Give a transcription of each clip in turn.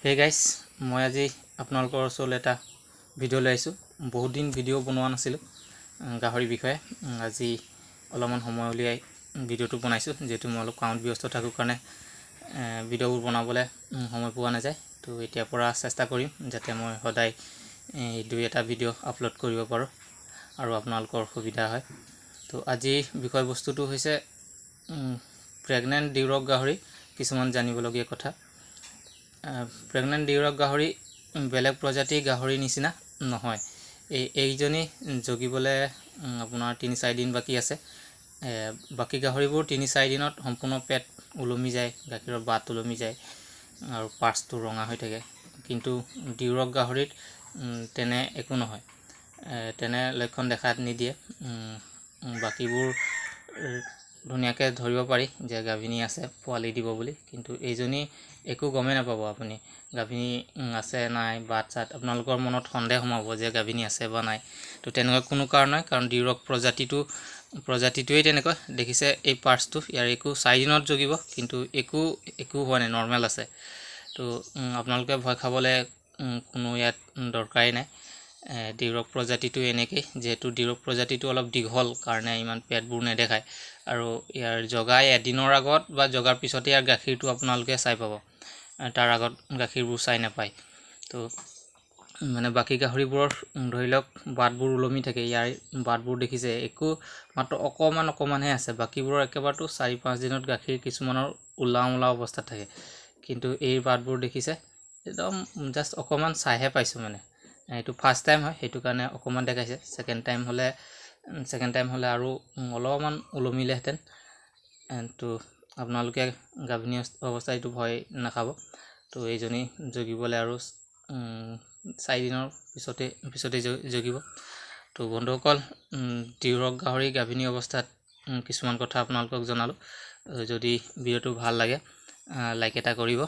হে গাইছ, মই আজি আপোনালোকৰ ওচৰলৈ এটা ভিডিঅ' লৈ আহিছোঁ। বহুত দিন ভিডিঅ' বনোৱা নাছিলোঁ গাহৰিৰ বিষয়ে। আজি অলপমান সময় উলিয়াই ভিডিঅ'টো বনাইছোঁ, যিহেতু মই অলপ কামত ব্যস্ত থাকোঁ কাৰণে ভিডিঅ'বোৰ বনাবলৈ সময় পোৱা নাযায়। তো এতিয়াৰ পৰা চেষ্টা কৰিম যাতে মই সদায় এই দুই এটা ভিডিঅ' আপলোড কৰিব পাৰোঁ আৰু আপোনালোকৰ সুবিধা হয়। তো আজি বিষয়বস্তুটো হৈছে প্ৰেগনেণ্ট ডিউৰক গাহৰি কিছুমান জানিবলগীয়া কথা। প্ৰেগনেণ্ট ডিউৰক গাহৰি বেলেগ প্ৰজাতিৰ গাহৰিৰ নিচিনা নহয়। এইজনী জগিবলৈ আপোনাৰ 3-4 দিন বাকী আছে। বাকী গাহৰিবোৰ 3-4 দিনত সম্পূৰ্ণ পেট ওলমি যায়, গাখীৰৰ বাট ওলমি যায় আৰু পাঁচটো ৰঙা হৈ থাকে। কিন্তু ডিউৰক গাহৰিত তেনে একো নহয়, তেনে লক্ষণ দেখা নিদিয়ে। বাকীবোৰ ধুনীয়াকৈ ধৰিব পাৰি যে গাভিনী আছে, পোৱালি দিব বুলি। কিন্তু এইজনী একো গমেই নাপাব আপুনি গাভিনী আছে নাই। বাট চাত আপোনালোকৰ মনত সন্দেহ সোমাব যে গাভিনী আছে বা নাই। তো তেনেকুৱা কোনো কাৰণ নাই, কাৰণ ডিউৰক প্ৰজাতিটোৱেই তেনেকুৱা। দেখিছে এই পাৰ্টছটো, ইয়াৰ একো 4 দিনত জগিব, কিন্তু একো একো হোৱা নাই, নৰ্মেল আছে। তো আপোনালোকে ভয় খাবলৈ কোনো ইয়াত দৰকাৰেই নাই। ডিউৰক প্ৰজাতিটো এনেকেই, যিহেতু ডিউৰক প্ৰজাতিটো অলপ দীঘল কাৰণে ইমান পেটবোৰ নেদেখায়। আৰু ইয়াৰ জগাই এদিনৰ আগত বা জগাৰ পিছতে ইয়াৰ গাখীৰটো আপোনালোকে চাই পাব, তাৰ আগত গাখীৰবোৰ চাই নাপায়। তো মানে বাকী গাহৰিবোৰৰ ধৰি লওক বাটবোৰ ওলমি থাকে, ইয়াৰ বাটবোৰ দেখিছে, একো মাত্ৰ অকণমান অকণমানহে আছে। বাকীবোৰৰ একেবাৰতো 4-5 দিনত গাখীৰ কিছুমানৰ ওলাওঁ ওলাওঁ অৱস্থাত থাকে, কিন্তু এই বাটবোৰ দেখিছে, একদম জাষ্ট অকণমান চাইহে পাইছোঁ। মানে এইটো ফাৰ্ষ্ট টাইম হয়, সেইটো কাৰণে অকণমান দেখাইছে। ছেকেণ্ড টাইম হ'লে আৰু অলপমান ওলমিলেহেঁতেন। তো আপোনালোকে গাভিনী অৱস্থাত এইটো ভয় নাখাব। তো এইজনী জগিবলৈ আৰু 4 দিনৰ পিছতে জগিব। তো বন্ধুসকল, ডিউৰক গাহৰি গাভিনী অৱস্থাত কিছুমান কথা আপোনালোকক জনালোঁ। যদি ভিডিঅ'টো ভাল লাগে, লাইক এটা কৰিব।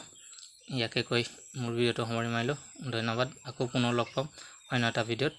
ইয়াকে কৈ মোৰ ভিডিঅ'টো সামৰণি মাৰিলোঁ। ধন্যবাদ। আকৌ পুনৰ লগ পাম অন্য এটা ভিডিঅ'ত।